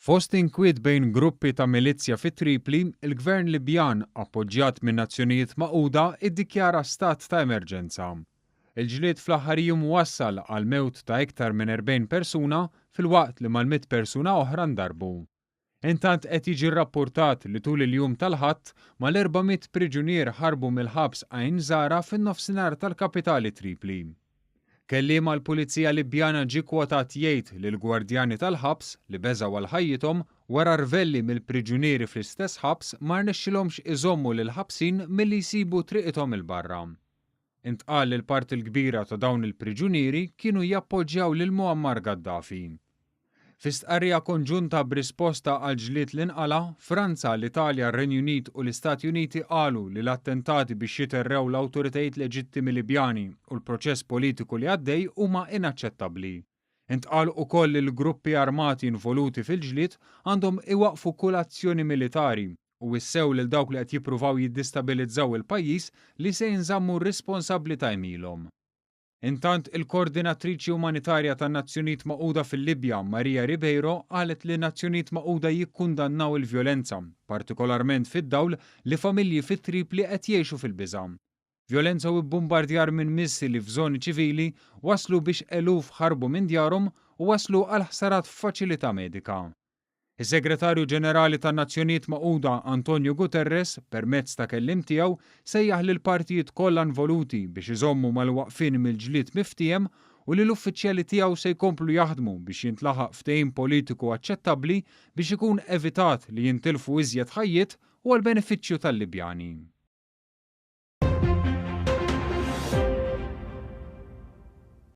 Fost inkwiet bejn gruppi ta' milizzja fi Tripli, il-Gvern Libjan, appoġġjat min-Nazzjonijiet Magħquda, iddikjara stat ta' emerġenza. Il-ġlied fl-aħħar jiem wassal għall-mewt ta' iktar minn 40 persuna filwaqt li mal-100 persuna oħra ndarbu. Intant qed jiġi rrappurtat li tul il-jum tal-Ħadd, mal-400 priġunier ħarbu mill-ħabs Ain Zara fin-nofsinhar tal-kapitali Tripli. Kelliem għall-Pulizija Libjana ġie kwotat jgħid li l-gwardjani tal-ħabs, li beżgħu għal ħajjithom, wara rvelli mill-priġunieri fl-istess ħabs ma rnexxilhomx iżommu lill-ħabsin milli jsibu triqithom 'il barra. Intqal li l-parti l-kbira ta' dawn il-priġunieri kienu jappoġġjaw lil Muammar Gaddafi. Fi stqarrija konġunta b'risposta għall-ġlied li nqala', Franza, l-Italja, r-Renju Unit u l-Istati Uniti qalu li l-attentati biex jiterrew l-awtoritajiet leġittimi Libjani u l-proċess politiku li għaddej huma inaċċettabbli. Intqal ukoll li l-gruppi armati involuti fil-ġlied għandhom iwaqqfu kull azzjoni militari u wissew lil dawk li qed jippruvaw jiddistabilizzaw il-pajjiż li se jinżammu responsabbli ta' għemilhom. Intant, il-Koordinatriċi Umanitarja tan-Nazzjonijiet Magħquda fil-Libja, Maria Ribeiro, qalet li n-Nazzjonijiet Magħquda jikkundannaw il-vjolenza, partikolarment fid-dawl li familji fi Tripli qed jgħixu fil-biża'. Vjolenza u bbumbardjar minn missili f'żoni ċivili wasslu biex eluf ħarbu minn djarhom u wasslu għal ħsarat f'faċilità medika. Is-Segretarju Ġenerali tan-Nazzjonijiet Magħquda Antonio Guterres, permezz ta' kelliem tiegħu, sejjaħ lill-partijiet kollha involuti biex iżommu mal-waqfien mill-ġlied miftiehem u li l-uffiċjali tiegħu se jkomplu jaħdmu biex jintlaħaq ftehim politiku aċċettabbli biex ikun evitat li jintilfu iżjed ħajjiet u għall-benefiċċju tal-Libjani.